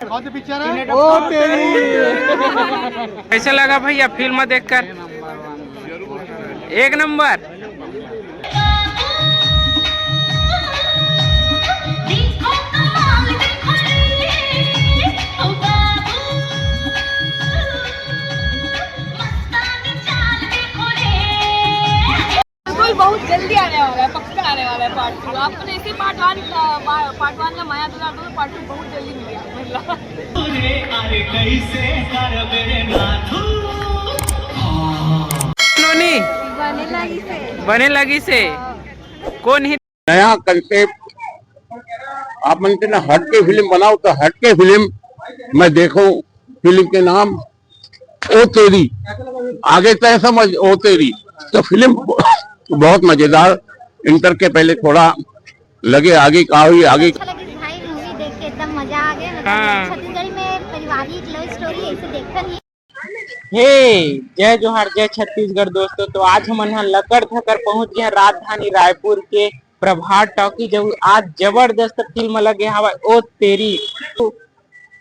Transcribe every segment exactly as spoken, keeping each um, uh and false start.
कौन सी पिक्चर है? ओ तेरी। कैसे लगा भैया फिल्म देखकर? एक नंबर। बिल्कुल, बहुत जल्दी आने वाला है, पक्का आने वाला है पार्ट टू। आपने इसे पार्ट वन का, पार्ट वन का मया दुलार दो, पार्ट टू बहुत जल्दी मिलेगा। अरे, अरे, कैसे करबे नाथू? नोनी। बने लगी से। बने लगी से। कौन ही नया कंसेप्ट, आप मन के ना हट के फिल्म बनाओ, तो हट के फिल्म मैं देखूं। फिल्म के नाम ओ तेरी, आगे तय समझ ओ तेरी। तो फिल्म बहुत मजेदार। इंटर के पहले थोड़ा लगे आगे का हुई, आगे अच्छा लगी भाई, मूवी देख के एकदम मजा आ गया। मतलब, हाँ। छत्तीसगढ़ी में पारिवारिक लव स्टोरी ऐसे देखते नहीं। हे, जय जोहार, जय छत्तीसगढ़ दोस्तों। तो आज हमन ह लकर धकर पहुंच गए हैं राजधानी रायपुर के प्रभात टॉकीज। अउ आज जबरदस्त फिल्म लगे हवय ओ तेरी।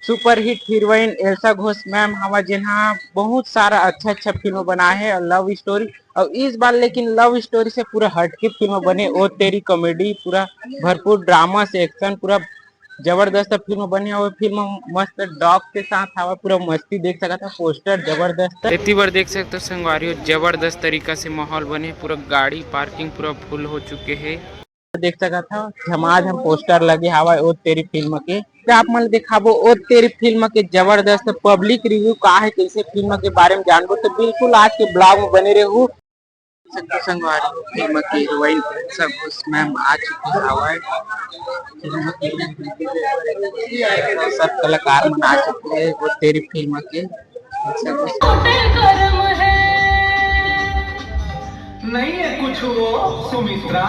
Superhit heroine Elsa Ghosh ma'am हवय, जेन ह बहुत सारा अच्छा अच्छा फिल्म बनाए हे अउ लव स्टोरी। अउ इस बार लेकिन लव स्टोरी से पूरा हटके फिल्म बने ओ तेरी। कॉमेडी पूरा भरपूर, ड्रामा से एक्शन, पूरा जबरदस्त फिल्म बने हवय। फिल्म मस्त डॉग के साथ हवय, पूरा मस्ती देख सकत हव। पोस्टर जबरदस्त। एती बर देख सकत हव संगवारी हो, जबरदस्त तरीका से माहौल बने, पूरा गाड़ी पार्किंग पूरा फुल हो चुके हे। देख सकत हव, झमाझम पोस्टर लगे हवय ओ तेरी फिल्म के। त आप मन ल दिखाबो ओ तेरी फिल्म के जबरदस्त पब्लिक रिव्यू का हे, कइसे फिल्म के बारे में जानबो। तो बिल्कुल आज के ब्लॉग में बने रहू। संतोष संगवारी फिल्म के हीरोइन सब उस मैम आ चुकी हवय। फिल्म के सब कलाकार मन आ चुके हैं वो तेरी फिल्म के। नहीं है कुछ वो सुमित्रा।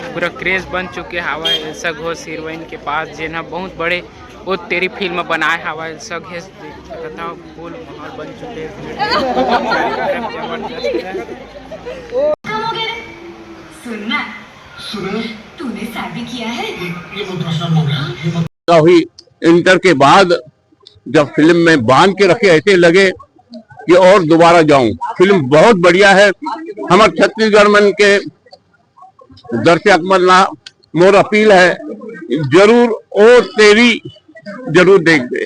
पूरा क्रेज बन चुके हवय एल्सा घोष हीरोइन के पास, जेन ह बहुत बड़े ओ तेरी फिल्म बनाए हवय। एल्सा घोष देख सकत हव, फुल माहौल बन चुके हे। जबरदस्त। सुनना, सुना। तूने शादी किया है? ये, ये कोई प्रश्न बोल रहा है? ये मत का हुई इंटर के बाद जब फिल्म में बांध के रखे, ऐसे लगे कि और दोबारा जाऊं। फिल्म बहुत बढ़िया है। हमारे छत्तीसगढ़ मन के दर्शक मन ला मोर अपील है, जरूर ओ तेरी जरूर देख दे।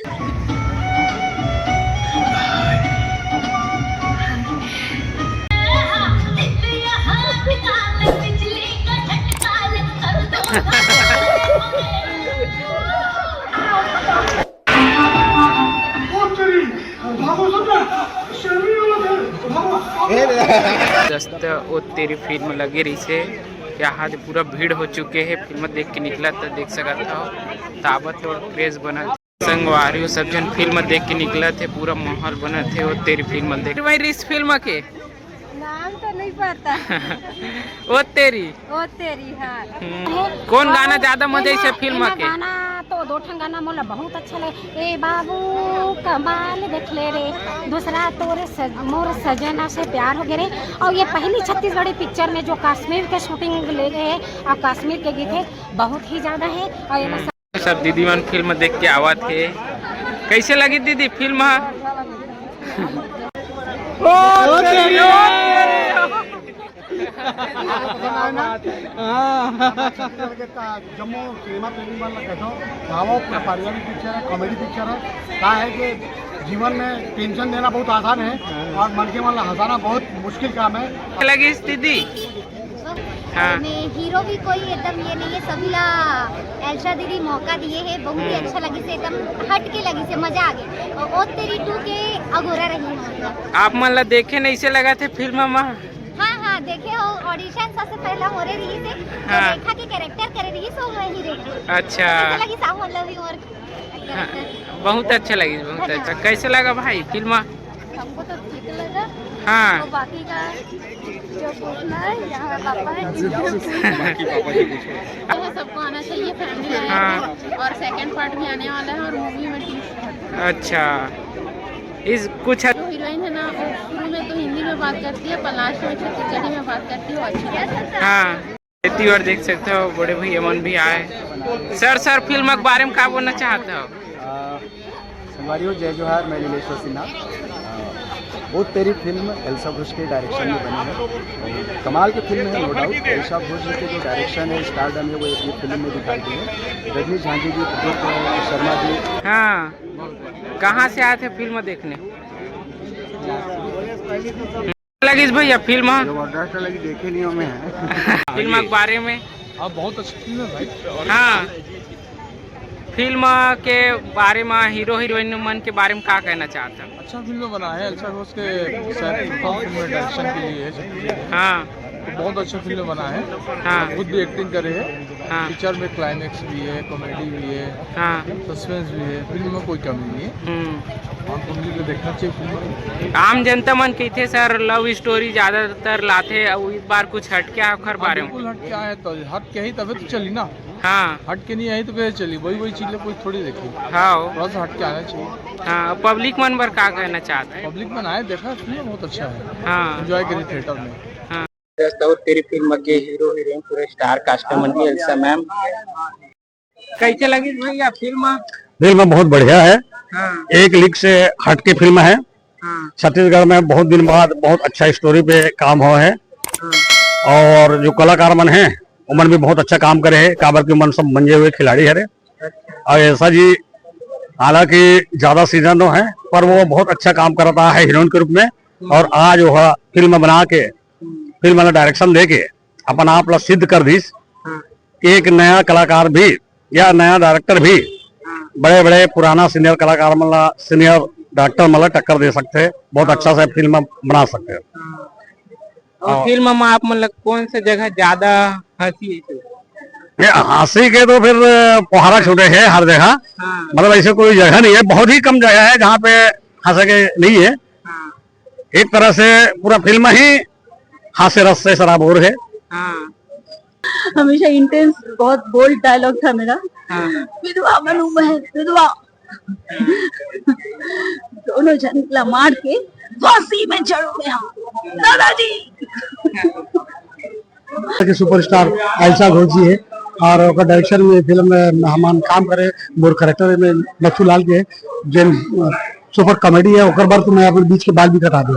जबरदस्त ओ तेरी फिल्म लगे रहिसे, यहाँ पूरा भीड़ हो चुके हे। फिल्म देख के निकला त देख सकत हव, ताबत और क्रेज बनत। संगवारी हो, सब झन फिल्म देख के निकलत हे, पूरा माहौल बनत हे ओ तेरी फिल्म देख। भाई, इस फिल्म के नाम तो नहीं पता। ओ तेरी। ओ तेरी, हाँ। हम्म। कौन गाना ज्यादा मजा आइसे फिल्म के? गाना तो दो ठन गाना मोला बहुत अच्छा लगे। ए बाबू कमाल देख ले रे, दूसरा तोरे सज-, मोर सजना से प्यार हो गए रे। और ये पहली छत्तीसगढ़ी पिक्चर में जो कश्मीर के शूटिंग ले गए हैं और कश्मीर के गीत है, बहुत ही ज्यादा है। और ये सब दीदी मन फिल्म देख के आवत हे। कैसे लगी दीदी फिल्म ह? जम्मो सिनेमा प्रेमी मन ला कहता हूँ, आवो, पूरा पारिवारिक पिक्चर है, कॉमेडी पिक्चर है। का है कि जीवन में टेंशन देना बहुत आसान है और मन के मन ला हंसाना बहुत मुश्किल काम है। लगी दीदी? हाँ। में हीरो भी कोई एकदम ये नहीं है, सभी ला एल्सा दीदी मौका दिए है, बहुत ही हम्म। अच्छा लगी से, एकदम हट के लगी से, मजा आ गया। और ओ तेरी टू के अघोरा रही हूँ। आप मन ला देखे नहीं से लगा थे फिल्म में? हाँ, हाँ, देखे हो, ऑडिशन सबसे पहला हो रही से, तो हाँ। देखा कि कैरेक्टर करे रही सो वही रही। अच्छा। अच्छा लगी साहब, मतलब, और हाँ, बहुत अच्छा लगी, बहुत अच्छा। कैसे लगा भाई फिल्म? हमको तो ठीक लगा। हाँ। और बाकी का जो पूछना है, यहाँ पापा है, इनसे पूछो। बाकी पापा से पूछो। तो सबको आना चाहिए, फैमिली आए हाँ। हैं। और सेकंड पार्ट भी आने वाला है और मूवी में ट्विस्ट है। अच्छा, इस कुछ जो हीरोइन है ना, वो शुरू में तो हिंदी में बात करती है, पर लास्ट में छत्तीसगढ़ी में बात करती है, वो अच्छी बात है। हाँ। एती बर देख सकते हो, बड़े भैया मन भी आए। सर, सर, फिल्म के बारे में का बोलना चाहते हो? आ, संगवारी हो, जय जोहार, मैं नीलेश्वर सिन्हा। अ, ओ तेरी फिल्म एल्सा घोष के डायरेक्शन में बनी है। कमाल की फिल्म है, नो डाउट। एल्सा घोष के जो डायरेक्शन है, स्टारडम है, वो ये फिल्म में दिखाई दी है। रजनीश झांझी जी, प्रदीप शर्मा जी। हाँ, कहाँ से आए थे फिल्म देखने? लगिस भैया फिल्म? जबरदस्त लगी, देखे नहीं हमें। फिल्म के बारे में? हाँ, बहुत अच्छी फिल्म है भाई। हाँ, फिल्म के बारे में, हीरो हीरोइन मन के बारे में का कहना चाहत है? अच्छा फिल्म बना है, अच्छा उसके शायद प्रथम फिल्म डायरेक्शन के लिए है। हाँ। तो बहुत अच्छा फिल्म बना है। हाँ। खुद भी एक्टिंग करे है। हाँ। पिक्चर में क्लाइमैक्स भी है, कॉमेडी भी है, हाँ। सस्पेंस भी है, फिल्म में कोई कमी नहीं है। हम्म। और फैमिली को देखना चाहिए फिल्म। आम जनता मन कहिथे सर, लव स्टोरी ज्यादातर लाथे, अउ इस बार कुछ हटके है ओखर हाँ, बारे में? बिल्कुल हटके आए तो, हटके ही तबे तो चली ना। हाँ। हटके नहीं आई तो कैसे चली? वही वही चीजें कोई थोड़ी देखी। हाँ। थोड़ा सा हटके आना चाहिए। हाँ, पब्लिक मन बर का कहना चाहत है? पब्लिक मन आए, देखा, फिल्म बहुत अच्छा है। हाँ। एंजॉय करी थिएटर में। हाँ। दोस्त, और तेरी फिल्म के हीरो हीरोइन पूरे स्टार कास्ट मन भी, एल्सा मैम। कैसे लगी भैया फिल्म? फिल्म बहुत बढ़िया है। हाँ। एक लीग से हटके फिल्म है। हाँ। छत्तीसगढ़ में बहुत दिन बाद बहुत अच्छा स्टोरी पे काम हुआ है। हाँ। और जो कलाकार मन हैं, उमन भी बहुत अच्छा काम करे है, काबर कि उमन सब मंजे हुए खिलाड़ी हरे। अच्छा। और एल्सा जी, हालांकि ज्यादा सीजन नो है, पर वो बहुत अच्छा काम करता है हीरोइन के रूप में। हम्म। और आज वह फिल्म बना के, हम्म। फिल्म वाला डायरेक्शन दे के अपन आप ला सिद्ध कर दीस। हाँ। एक नया कलाकार भी या नया डायरेक्टर भी हाँ। बड़े-बड़े पुराना सीनियर कलाकार मन ला, सीनियर डायरेक्टर मन ला टक्कर दे सकथे, बहुत हाँ। अच्छा से फिल्म बना सकथे। हाँ। और हाँ। फिल्म में आप मन ला कौन सा जगह ज्यादा हंसी है? ये हंसी के तो फिर कोहारा छूटे है हर जगह, हाँ। मतलब ऐसे कोई जगह नहीं है, बहुत ही कम जगह है जहाँ पे हंसे के नहीं है। हाँ। एक तरह से पूरा फिल्म ही हास्य रस से सराबोर है। हाँ। हमेशा इंटेंस, बहुत बोल्ड डायलॉग था मेरा। हाँ। विधवा बनूं मैं, विधवा। दोनों जन ला मार के फांसी में चढ़ूं मैं, हाँ। दादाजी। के सुपरस्टार एल्सा घोष जी है और ओकर डायरेक्शन में फिल्म में हमान काम करे, मोर कैरेक्टर में नथु लाल के, जेन सुपर कॉमेडी है, ओकर बाद तो मैं अपन बीच के बाल भी कटा दे।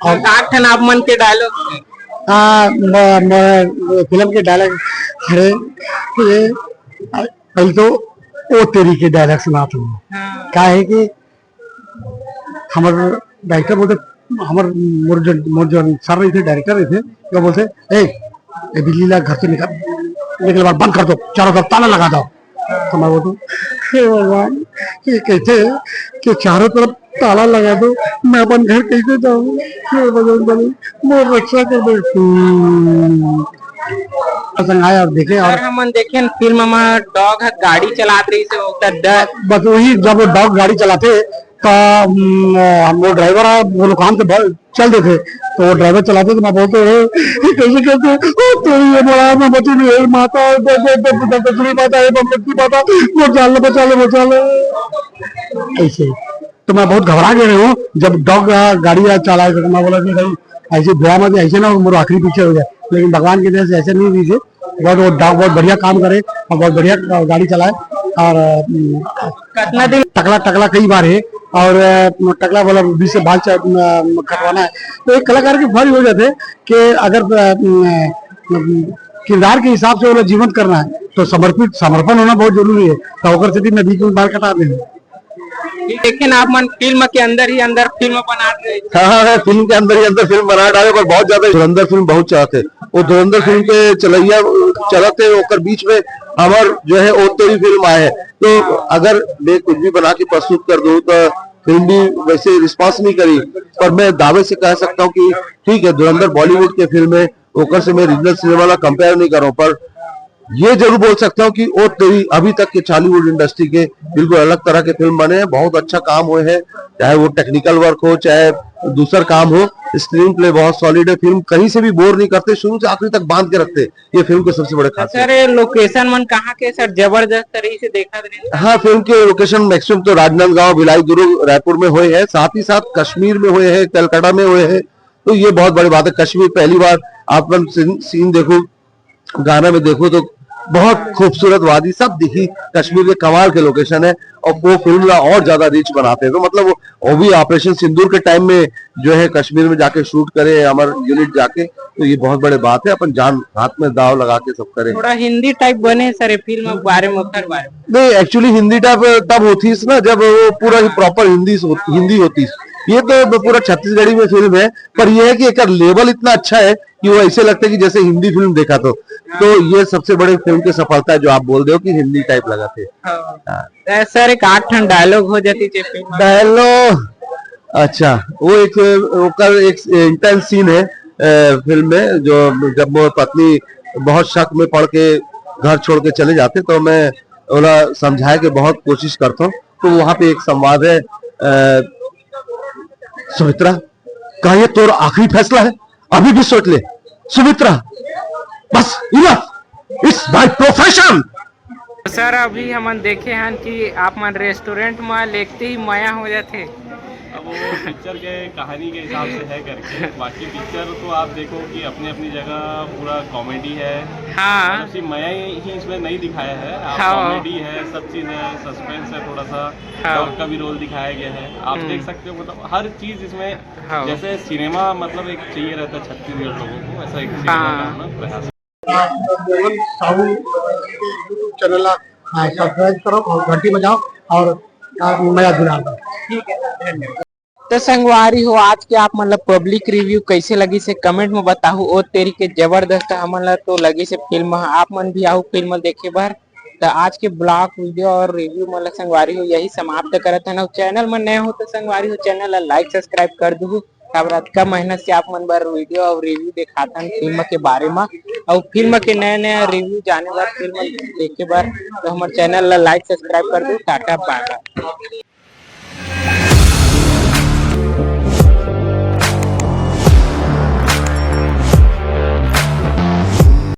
और सात ठन आप मन के डायलॉग? हाँ, म-, म-, फिल्म के डायलॉग, अरे, ये, पहले तो ओ तेरी के डायलॉग सुनात हूँ। हाँ। का है कि हमर डायरेक्टर बोलते, हमर मोर जो, मोर जो सर रहिथे, डायरेक्टर रहिथे, वो बोलते, "ए, ए बिल्ली ला घर से निकाल, निकलवा बंद कर दो, चारों तरफ ताला लगा दो।" तो मैं बोलता हूँ, "हे भगवान, ये कहते हैं कि चारों तरफ ताला लगा दो, मैं अपन घर कैसे जाऊँ? हे बजरंग बली, मोर रक्षा कर दे।" हम्म। पसंद आया और देखे और सर, हमन देखे फिल्म में डॉग ह गाड़ी चलात रही से ओकर डर। बस वही, जब वो डॉग गाड़ी चलाते तो, हम्म, हम वो ड्राइवर है, वो लोग काम से ब-, चल देते, तो वो ड्राइवर चलाते तो मैं बोलते, "ए, ये कैसे करते?" "ओ तेरी ये बड़ा मैं बची नहीं है, माता, दे, दे, दे, दे, दे, दे, माता, हे बमलक्की माता, वो जान ले, बचा ले, बचा ले।" ऐसे। तो मैं बहुत घबरा गया हूँ, जब डॉग, आ, गाड़ी आ चलाए, तो मैं बोला कि भाई, ऐसे ड्रामा में ऐसे ना हो, मेरा आखिरी पिक्चर हो जाए। लेकिन भगवान की दया से ऐसे नहीं हुई थी। बहुत, वो डॉग बहुत बढ़िया काम करे और बहुत बढ़िया गाड़ी चलाए। और, अम, कितना दिन? टकला, टकला कई बार है और, अ, टकला वाला बीच से बाल च-, अम, कटवाना है। तो एक कलाकार के फर्ज हो जाते हैं कि अगर, अ, अम, अम, किरदार के हिसाब से वो जीवंत करना है तो समर्पित, समर्पण होना बहुत जरूरी है। तो ओकर सेती मैं बीच में बाल कटा दे। देखे ना आप मन फिल्म के अंदर ही अंदर फिल्म बना रहे। हाँ, हाँ, हाँ, फिल्म के अंदर ही अंदर फिल्म बना डाले, पर बहुत ज्यादा धुरंधर फिल्म बहुत चलाते। वो धुरंधर फिल्म के चलैया चलते, ओकर बीच में हमर जो है ओ तेरी फिल्म आए है। तो अगर मैं कुछ भी बना के प्रस्तुत कर दूं तो फिल्म भी वैसे रिस्पांस नहीं करी, पर मैं दावे से कह सकता हूँ कि ठीक है, धुरंधर बॉलीवुड के फिल्म है, ओकर से मैं रीजनल सिनेमा ला कंपेयर नहीं कर रहा हूँ, पर ये जरूर बोल सकता हूँ कि ओ तेरी अभी तक के छॉलीवुड इंडस्ट्री के बिल्कुल अलग तरह के फिल्म बने हैं, बहुत अच्छा काम हुए हैं, चाहे वो टेक्निकल वर्क हो, चाहे दूसर काम हो। स्क्रीन प्ले बहुत सॉलिड है, फिल्म कहीं से भी बोर नहीं करते, शुरू से आखिरी तक बांध के रखते हैं, ये फिल्म के सबसे बड़े खासियत। सर, ये लोकेशन मन कहाँ के सर, जबरदस्त तरीके से देखा था। हाँ, फिल्म के लोकेशन मैक्सिमम तो राजनांदगांव, भिलाई, दुर्ग, रायपुर में हुए हैं, साथ ही साथ कश्मीर में हुए हैं, कलकत्ता में हुए हैं, तो ये बहुत बड़ी बात है। कश्मीर पहली बार आप सीन, सीन देखो, गाना में देखो तो बहुत खूबसूरत वादी, सब दिखही। कश्मीर के कमाल के लोकेशन है और वो फिल्म ला और ज्यादा रिच बनाथे। तो मतलब वो, वो भी ऑपरेशन सिंदूर के टाइम में जो है कश्मीर में जाके शूट करे हमार यूनिट जाके, तो ये बहुत बड़े बात है। अपन जान हाथ में दाव लगा के सब करें। थोड़ा हिंदी टाइप बने हे सर ये फिल्म के बारे में, ओकर बारे में। नहीं, एक्चुअली हिंदी टाइप तब होतिस ना जब वो पूरा ही प्रॉपर हिंदी से होत-, हिंदी होतिस। ये तो पूरा छत्तीसगढ़ी में फिल्म है, पर ये है कि एकर लेवल इतना अच्छा है कि वो ऐसे लगता है कि जैसे हिंदी फिल्म देखा तो। तो ये सबसे बड़े फिल्म के सफलता है जो आप बोल दे हो कि हिंदी टाइप लगा थे। हाँ। हाँ। तो सर एक आठ ठन डायलॉग हो जातिस ये फिल्म में। डायलॉग, अच्छा, वो एक, ओकर एक इंटेंस सीन है अ, फिल्म में, जो जब मोर पत्नी बहुत शक में पड़ के घर छोड़ के चले जाथे तो मैं ओला समझाए के बहुत कोशिश करता हूँ। तो वहां पे एक संवाद है, अ, सुमित्रा, का ये तोर आखिरी फैसला है? अभी भी सोच ले सुमित्रा, बस, इनफ, इट्स माय प्रोफेशन। तो सर, अभी हमन देखे हन कि आप मन रेस्टोरेंट में लेगते ही मया हो जाथे। अब वो पिक्चर के कहानी के हिसाब से है करके, बाकी पिक्चर तो आप देखो कि अपनी अपनी जगह पूरा कॉमेडी है। हाँ। और सिर्फ मया ही इसमें नहीं दिखाया है, आप हाँ। कॉमेडी है, सब चीज़ है, सस्पेंस है थोड़ा सा, हाँ। डर का भी रोल दिखाया गया है। आप हम्म। देख सकते हो, मतलब हर चीज़ इसमें हाँ। जैसे सिनेमा, मतलब एक चाहिए रहता है छत्तीसगढ़ लोगों को, वैसा एक सिनेमा हाँ। का होना प्रयास। मोहन साहू के YouTube चैनल ला, हाँ, सब्सक्राइब करो और घंटी बजाओ और, आ, मया दुलार दो। तो संगवारी हो, आज के आप मन ला पब्लिक रिव्यू कैसे लगिस हे कमेंट में बताहू। ओ तेरी के जबरदस्त हमन ला तो लगिस हे फिल्म ह। आप मन भी आहू फिल्म देखे बर। तो आज के ब्लॉग वीडियो और रिव्यू मन ला संगवारी हो यही समाप्त करत हन। अउ चैनल में नए हो तो संगवारी हो चैनल ला लाइक सब्सक्राइब कर दूहू। काबर अतका मेहनत से आप मन बर वीडियो और रिव्यू देखाथन फिल्म के बारे में। और फिल्म के नया नया रिव्यू जाने बर, फिल्म देखे बर तो हमर चैनल ला लाइक सब्सक्राइब कर दो। टाटा बाय बाय।